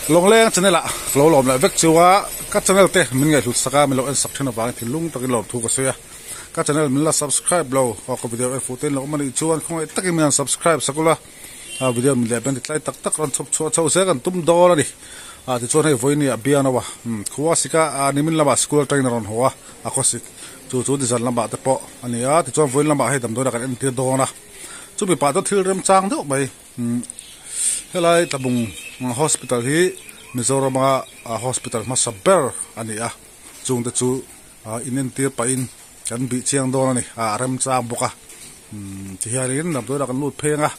Lawngleng channel ah ka lo lawm leh vek chu a, ka channel te min ngaihhlut sak a, min lo en sak thin avangin thinlung takin lawmthu ka sawi a, ka channel min la subscribe lo aw ka video en fuh te in lo awm a nih chuan khawngaih takin min han subscribe sak ula, a video min leh ben ti tlai tak tak rawn chhawp chhuah chho zel kan tum dawn a ni, ah tichuan hei vawiin ah bian ho a, khua sik a, nimin lamah school atangin a rawn haw a, a khaw sik chu chu nizan lamah te pawh a ni a, tichuan vawiin lamah hei damdawiin ah kan entir dawn a, chumi pah chuan thil remchang deuh mai. Helai Tlabung Hospital hi Mizorama hospital hmasa ber a ni a, chungte chu inentir pahin kan bih chiang dawn a ni, a remchang bawk a, tihianin damdawiin ah kan lut pheng a,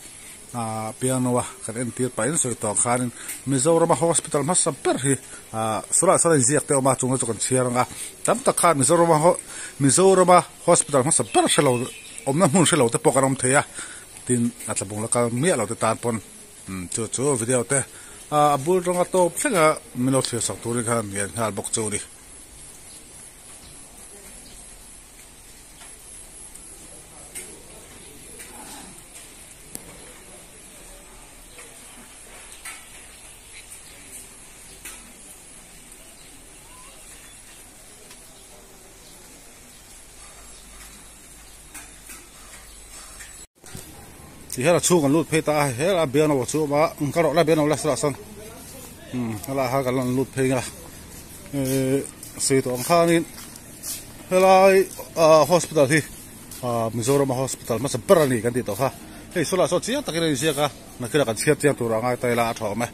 piano a kan entir pahin sawi tawh ang khanin Mizorama hospital hmasa ber hi sawlai ah sawn a inziak te a awm a, chungte chu kan chhiar ang a, tam tak khan Mizorama hospital hmasa ber hrelo awmna hmun hrelo te pawh kan awm thei a. Tin, a tlabung la kal miah lo te tan pawn chu chu video te a bul rawng a tawp thleng a min lo thlir sak turin khan ngen nghal bawk chu a ni. Ti hian a chhung an lut phei ta a helai a bian a chu a awm a ka rawh lai bian a awm lai salah sawn helai ah khan kan rawn lut phei a ehh sawi tawh ang khanin helai ah hospital hi ah Mizoram a hospital hmasa ber a ni kan tih tawh kha hei saw lah sawn chiang takin a inziak a nakinah kan chhiar chiang tur a ngai ta ila a tha awm e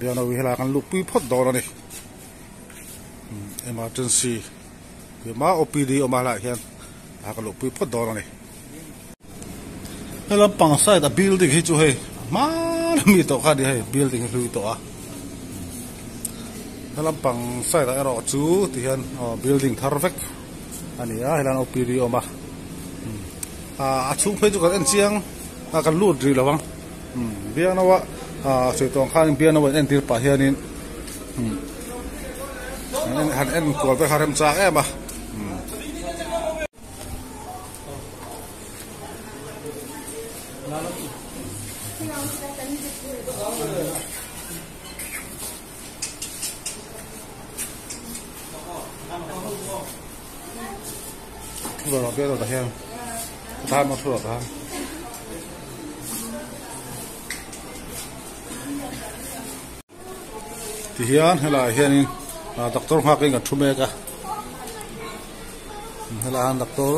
bian ho hi helai ah kan lut pui phawt dawn a ni emergency. Hema OPD awm a helaiah hian a ka luhpui phawt dawn a ni. He lampang side a building hi chu hei hma lami tawh kha a ni hei building hi hlui tawh a. He lampang side ah erawh chu ti hian aw building thar vek a ni a helaiah hian OPD a awm a. A chhung phei chu kan en chiang a kan lut rih lo ang. Biakno a sawi tawh ang khan biakno an entir pah hianin han en kual vek a remchang em a. Tihian helaiah hianin doctor nghakin kan thu mek a helaiah hian doctor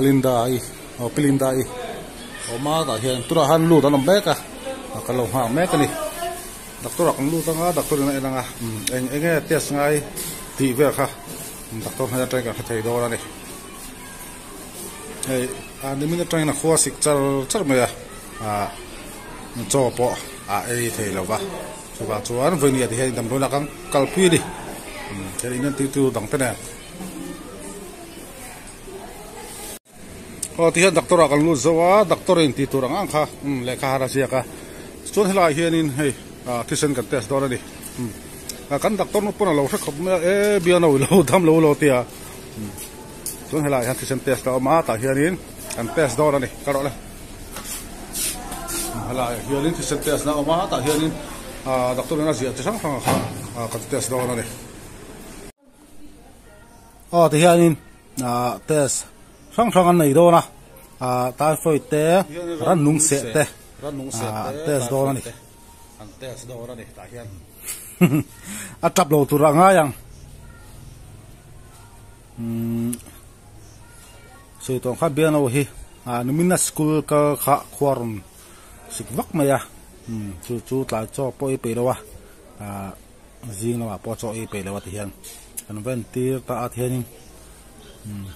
Linda i aw pi Linda i a awm a tah hian tunah hian lut an awm mek a kan lo nghak mek a ni doctor ah kan lut anga doctor in a en anga eng enge test ngai tih vel kha doctor hnen atangin kan hre thei dawn a ni. Hei a nimin atangin a khua sik char char mai a ah chaw pawh a ei thei lo va chuvang chuan vawinia ti hian damdawiin ah kan kalpui a ni thil in entir tu dang te nen aw ti hian doctor ah kan lut zo a doctor in tih tur ang ang kha lehkha har a ziak a chuan helaiah hianin hei ah thisen kan test dawn a ni kan doctor nu pawn a lo hre khawp mai a e biang lo ilo dam lo lo tia. Chuan helaiah hian thisen test a awm a tah hianin an test dawn a ni ka rawh le helaiah hianin thisen test na a awm a tah hianin ah doctor in a ziah chi hrang hrang ah khan ah kan test dawn a ni aw ti hianin ah test hrang hrang an nei dawn a ah typhoid te rannung seh te ah an test dawn a ni an test dawn a ni tah hian a tap lo tur a ngai ang. Umm sawi tawh ang kha biano hi ah nimina school kal kha khua rawn sik vak mai a umm chu chu tlai chaw pawh ei peih lo a ah zing lamah pawh chaw ei peih lo a ti hian kan va entir ta a ti hianin umm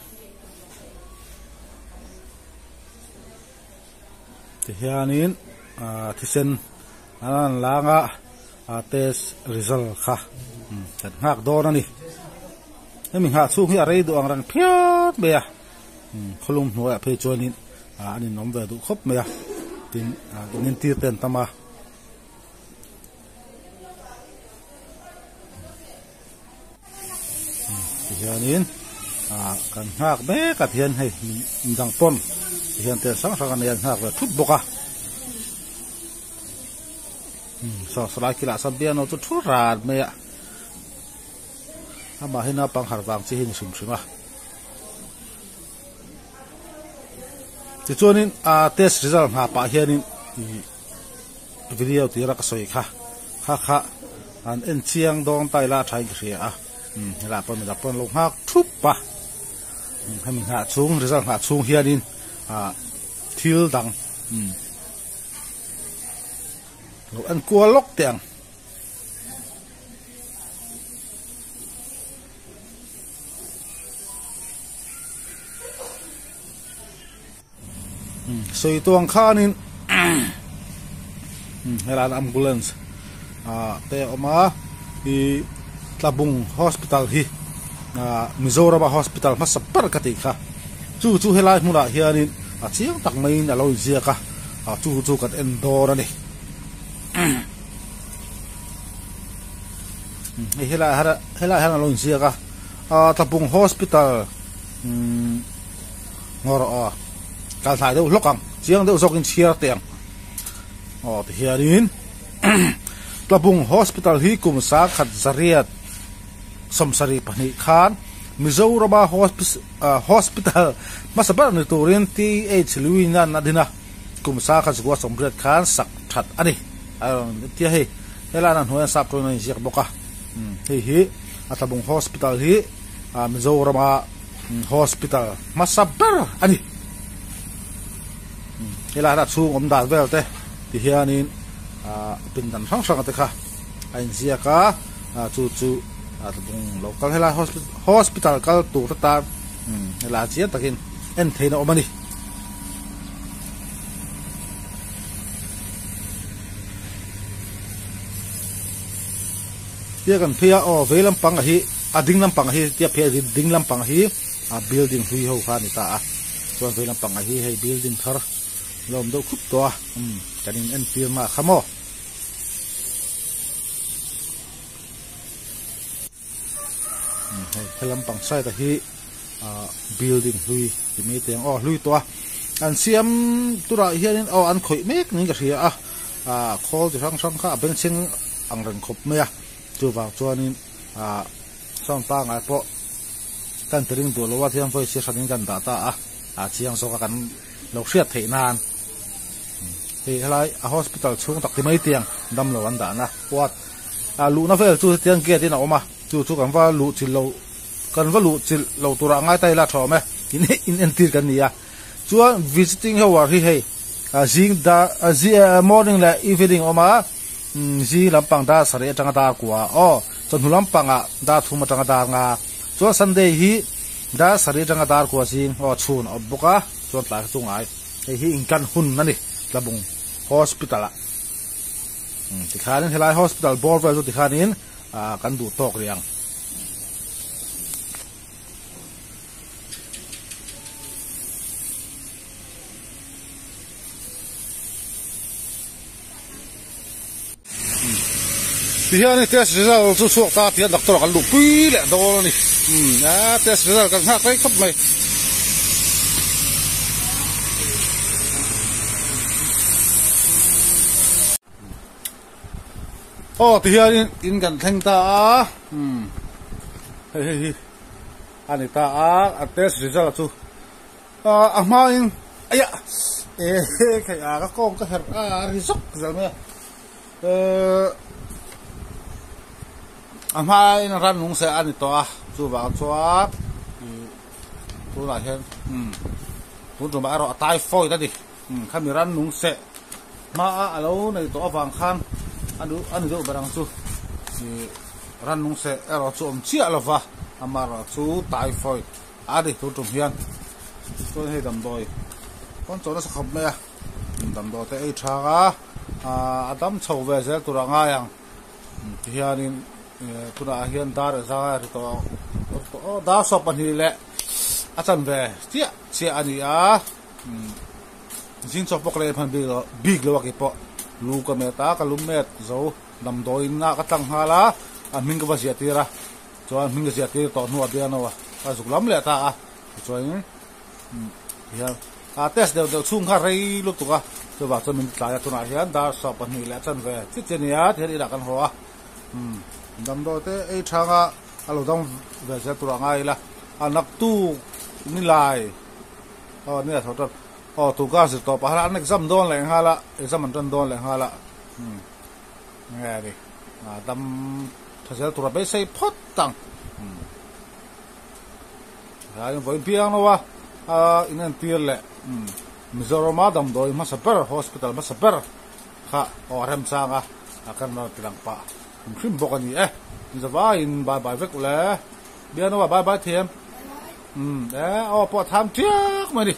ti hianin ah thisen an rawn lang a ah test result kha kan nghak dawn a ni hemi nghah chhung hi a rei duh ang reng phian mai a khawlum hnuaiah phei chuanin ah an inawm ve duh khawp mai a tin ah in entir te an tam a. Tihianin ah kan nghak mek a tihian hei midang pawn tihian tel hrang hrang a nei a an nghak ve thut bawk a. Saw sawlai kilah sawn piano chu thu ran mai a amah hi naupang harh vang chi hi ni hrim hrim a tichuanin ah test result hna pah hianin ih video tira ka sawi kha kha kha an en chiang dawn ta ila a thain ka hria a umm helaiah pawh midang pawh an lo nghak thup a hemi nghah chhung result nghah chhung hianin ah thil dang umm. Lo en kual lawk teh ang. Sawi tuang khanin helaiah ambulance ah te a awm a ih Tlabung hospital hi ah Mizorama hospital hmasa ber ka tih kha chu chu helai hmunah hianin a chiang tak maiin a lo inziak a. A chu chu kan en dawn a ni. Hei helai hian helai hian a lo inziak a ah Tlapung hospital umm ngawr aw kal hnai deuh hlawk ang chiang deuh zawkin chhiar teh ang aw tihianin Tlapung hospital hi kum sangkhat zariat 72 khan Mizorama hospital hmasa ber ni turin TH Luinan a din a, kum sangkhat zakua 80 khan sak that a ni. A rawn ti a hei, helai a hnuaiah sap tawngin a inziak bawk a, hei hi a Tlabung Hospital hi Mizorama hospital hmasa ber a ni. Helai a chhung awm dan vel te ti hianin pindan hrang hrang te kha a inziak a. Chu chu tlabung lo kal helai hospital kal tur te tan helai chiang takin en theihna awm a ni. Tia kan phei a aw vei lampang a hi a ding lampang a hi tia phei a ding lampang a hi a building hlui ho kha a ni ta a chuan vei lampang a hi hei building thar la awm deuh khup tawh a kan in entir na kha maw. Hei he lampang side ah hi ah building hlui ti mai te ang aw hlui tawh a an siam turah hianin aw an khawih mek niin ka hria a ah khawl chi hrang hrang kha a bengchheng ang reng khawp mai a chuvang chuanin ah sound pangngai pawh kan ti ring duh lo a tihian voice hi hranin kan dah ta a ah chiang zawk a kan lo hriat theih nan. Hei helai a hospital chhung tak ti mai tiang damlo an dahna ward ah luhna vel chu hetiang gate in a awm a chu chu kan va luh chilh lo kan va luh chilh lo turah ngai ta ila tha awm e in in entir kan ni a chuan visiting hour hi hei ah zing dar ah morning leh evening a awm a zing lampang dar sarih atanga dar kua aw chawhnu lampangah dar thum atanga dar nga chuan sunday hi dar sarih atanga dar kua zing aw chhun a awm bawk a chuan tlai kha chu ngai. Hei hi inkan hun a ni Tlabung Hospital ah tikhanin helai hospital bawr vel chu tikhanin ah kan duh tawk rih ang. Tihian test result chu chhuak ta tihian doctor ah kan luh pui leh dawn a ni a test result kan nghak rei khawp mai. Aw tihianin in kan thleng ta a hei hei hi a ni ta a a test result chu a hmain aiah eh khei a ka kawng ka herh a a ri zawk zel mai a. A hmain ran nung seh a ni tawh a chuvang chuan ih tunah hian umm tun tumah erawh a typhoid a ni umm khami ran nung seh hmaa a lo nei tawh avang khan a duh a ni deuh ber ang chu ih ran nung seh erawh chu awm chiah lova amaherawh chu typhoid a ni tun tum hian chuan hei damdawi pawn chaw nasa khawp mai a. Damdawi te ei tha a, a dam chho ve zel tur a ngai ang tihianin tunah hian dar zai a ri tawh aw dar 12 leh a chan ve chiah chiah a ni a zing chaw pawh ka la en hman bik lo bik lo a keipawh lu ka met a ka lu met zo damdawiin ah ka tlang nghal a a hming ka va ziah tir a chuan hming ka ziah tir tawh hnuah bian a zuk lam leh ta a tichuanin. Tihian. A test deuh deuh chhung kha rei lutuk a, chuvang chuan min tlai a, tunah hian dar 12 leh a chanve chi chi a nia tihian inah kan haw a, umm damdawi te ei thanga a lo dam ve zel tur a ngai ila, a naktuk nilai aw nilai tho tan aw tuka zir tawh pah an exam dawn leh nghal a, exam an tan dawn leh nghal a, umm nge ni a dam tha zel tur a beisei phawt ang umm. Tlaiin vawi biang lo a, a inentir leh Mizorama damdawi hmasa ber, hospital hmasa ber kha aw a remchang a, a kan rawn ti lang pah hrim hrim bawk a ni e. Mizovaiin bye bye vek ule. Biang lo a bye bye thiam. Umm e aw pawh a tham tiak mai a ni.